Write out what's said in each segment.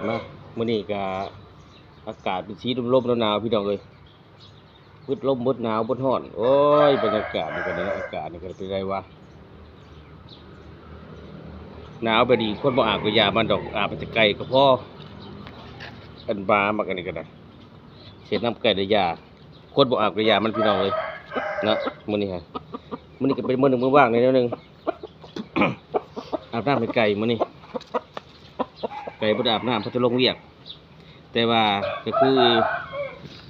ມາ ມື້ນີ້ກະອາກາດເປັນສີລົມໆ ໜາວໆ ພີ່ນ້ອງເອີຍ ເບິດລົມເບິດໜາວເບິດຮ້ອນ. ໂອ້ຍ ບັນຍາກາດນີ້ກະ ອາກາດນີ້ກະເປັນໃດວະ ໜາວແບບນີ້ ຄົນບໍ່ອາບກະຢ່າມັນດອກ ອາບແຕ່ໄກ່ກະພໍ. ອັນບາມັກອັນນີ້ກະໄດ້ ເສດນ້ຳໄກ່ໄດ້ຢ່າ ຄົນບໍ່ອາບກະຢ່າມັນ ພີ່ນ້ອງເອີຍເນາະ. ມື້ນີ້ຮະ ມື້ນີ້ກະເປັນມື້ໜຶ່ງມື້ວ່າງແນວໜຶ່ງ ອາບນ້ຳໃຫ້ໄກ່ມື້ນີ້ ໄກ່ບໍ່ໄດ້ອາບນ້ຳ ເພາະຈະລົງວຽກ. ແຕ່ວ່າກະຄື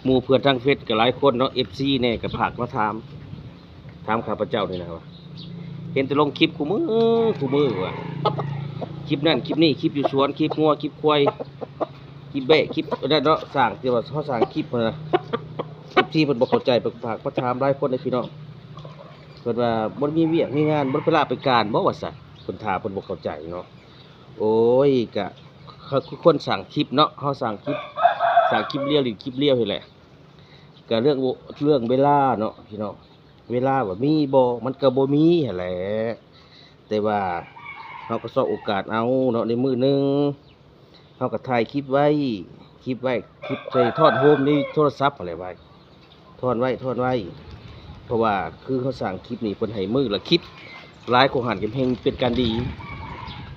ໝູ່ເພື່ອນທາງເຟສກະຫຼາຍຄົນເນາະ ເອັຟຊີແດ່ກະຝາກມາຖາມ ຖາມຂ້າພະເຈົ້ານີ້ນະວ່າ ເຫັນແຕ່ລົງຄລິບຄູ່ມື້ຄູ່ມື້ວ່າ ຄລິບນັ້ນຄລິບນີ້ ຄລິບຢູ່ສວນ ຄລິບງົວ ຄລິບຄວາຍ ຄລິບແບ້ ຄລິບອັນນັ້ນເນາະ ສ້າງ ທີ່ວ່າເຮົາສ້າງຄລິບຫັ້ນນະ ເອັຟຊີເພິ່ນບໍ່ເຂົ້າໃຈ ເພິ່ນຝາກມາຖາມຫຼາຍຄົນເດ້ພີ່ນ້ອງ ເພິ່ນວ່າບໍ່ໄດ້ມີວຽກມີງານ ບໍ່ໄດ້ໄປລາໄປການບໍ່ວ່າຊັ້ນ ເພິ່ນຖ້າເພິ່ນບໍ່ເຂົ້າໃຈເນາະ. ໂອ້ຍ ກະ ເຂົາຄືຄົນສ້າງຄລິບເນາະ ເຮົາສ້າງຄລິບ ສ້າງຄລິບລຽວ ຫຼິ້ນຄລິບລຽວຫັ້ນແຫຼະ ກະເລື່ອງ ເລື່ອງເວລາເນາະພີ່ນ້ອງ ເວລາວ່າມີບໍ່ ມັນກະບໍ່ມີຫັ້ນແຫຼະ ແຕ່ວ່າເຮົາກະຊອກໂອກາດເອົາເນາະ ໃນມື້ໜຶ່ງ ເຮົາກະຖ່າຍຄລິບໄວ້ ຄລິບໄວ້ ຄລິບໃສ່ ຖອນໂຮມໃນໂທລະສັບຫັ້ນແຫຼະໄວ້ ຖອນໄວ້ ຖອນໄວ້ ເພາະວ່າຄືເຮົາສ້າງຄລິບນີ້ ເພິ່ນໃຫ້ມື້ລະຄລິບ ຫຼາຍກວ່າຫັ້ນກະແຮ່ງເປັນການດີ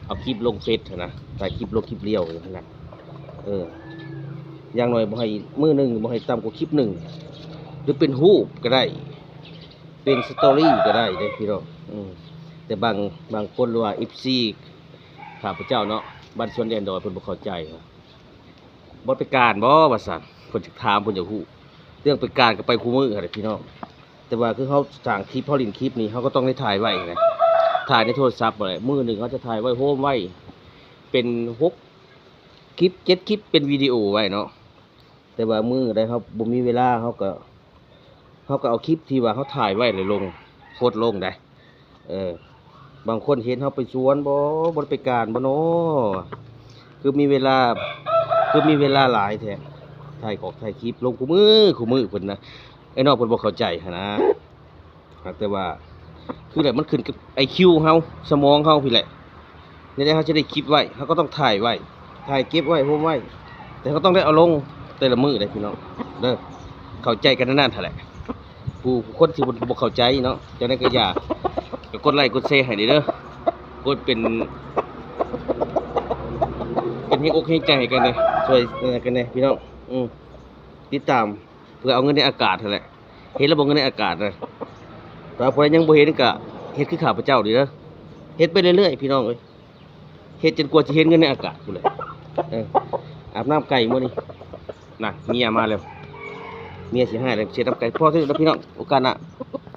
ເອົາຄລິບລົງເຟສຫັ້ນນະ ຖ່າຍຄລິບລົງຄລິບລຽວຫັ້ນນະ ເອີ ຢ່າງໜ້ອຍບໍ່ໃຫ້ ມື້ໜຶ່ງບໍ່ໃຫ້ຕ່ຳກວ່າຄລິບໜຶ່ງ ຫຼືເປັນຮູບກະໄດ້ ເປັນສະຕໍຣີກະໄດ້ເດ້ພີ່ນ້ອງ. ອືມ ແຕ່ບາງ ບາງຄົນ ຫຼືວ່າເອັຟຊີຂ້າພະເຈົ້າເນາະ ບ້ານສວນແດນດອຍ ເພິ່ນບໍ່ເຂົ້າໃຈ ບໍ່ໄດ້ໄປການບໍ່ວ່າຊັ້ນ ເພິ່ນຢາກຖາມ ເພິ່ນຢາກຮູ້ ເລື່ອງໄປການກະໄປຄູ່ມື້ຫັ້ນແຫຼະພີ່ນ້ອງ. ແຕ່ວ່າຄືເຮົາສ້າງຄລິບ ເຮົາຫຼິ້ນຄລິບນີ້ ເຮົາກະຕ້ອງໄດ້ຖ່າຍໄວ້ຫັ້ນນະ ຖ່າຍໃນໂທລະສັບຫັ້ນແຫຼະ ມື້ໜຶ່ງເຮົາຈະຖ່າຍໄວ້ໂຮມໄວ້ ເປັນຫົກຄລິບ ເຈັດຄລິບ ເປັນວິດີໂອໄວ້ເນາະ. ແຕ່ວ່າມື້ໃດເຮົາບໍ່ມີເວລາ ເຮົາກະ ເຮົາກະເອົາຄລິບທີ່ວ່າເຮົາຖ່າຍໄວ້ແລ້ວລົງ ໂພສລົງໄດ໋. ເອີ ບາງຄົນເຫັນເຮົາໄປສວນບໍ່ ບໍ່ໄດ້ໄປການບໍ່ນໍ ຄືມີເວລາ ຄືມີເວລາຫຼາຍແທ້ ຖ່າຍກອກຖ່າຍຄລິບລົງຄູ່ມື້ຄູ່ມື້ພຸ້ນນະ. ອ້າຍນ້ອງເພິ່ນບໍ່ເຂົ້າໃຈຫັ້ນນະ ຫາກແຕ່ວ່າ ຄືແຫຼະ ມັນຂຶ້ນກັບໄອຄິວເຮົາ ສະໝອງເຮົາພີ້ແຫຼະ ແນວໃດເຮົາຈະໄດ້ຄລິບໄວ້ ເຮົາກະຕ້ອງຖ່າຍໄວ້ ຖ່າຍເກັບໄວ້ ໂຮມໄວ້ ແຕ່ເຮົາກະຕ້ອງໄດ້ເອົາລົງແຕ່ລະມື້ເດ້ພີ່ນ້ອງເດີ. ເຂົ້າໃຈກັນນັ້ນຫັ້ນແຫຼະ ຜູ້ຄົນທີ່ບໍ່ເຂົ້າໃຈເນາະ ຈັ່ງໃດກະຢ່າ ກະກົດໄລ້ກົດແຊໃຫ້ແດ່ເດີ ກົດເປັນ ເປັນແຮງອົກແຮງໃຈໃຫ້ກັນແດ່ ຊ່ວຍກັນແດ່ພີ່ນ້ອງ. ອືມ ຕິດຕາມ ເພື່ອເອົາເງິນໃນອາກາດຫັ້ນແຫຼະ ເຫັນແລ້ວບໍ່ ເງິນໃນອາກາດນະ. ຖ້າຜູ້ໃດຍັງບໍ່ເຫັນກະເຮັດຄືຂ້າພະເຈົ້ານີ້ເດີ ເຮັດໄປເລື້ອຍໆ ພີ່ນ້ອງເອີຍ ເຮັດຈົນກວ່າຊິເຫັນເງິນໃນອາກາດພຸ້ນແຫຼະ. ເອີ ອາບນ້ຳໄກ່ມື້ນີ້ ນະ ເມຍມາແລ້ວ ເມຍຊິໃຫ້ແລ້ວ ເສດນ້ຳໄກ່. ພໍເທົ່ານີ້ເດີພີ່ນ້ອງ ໂອກາດໜ້າ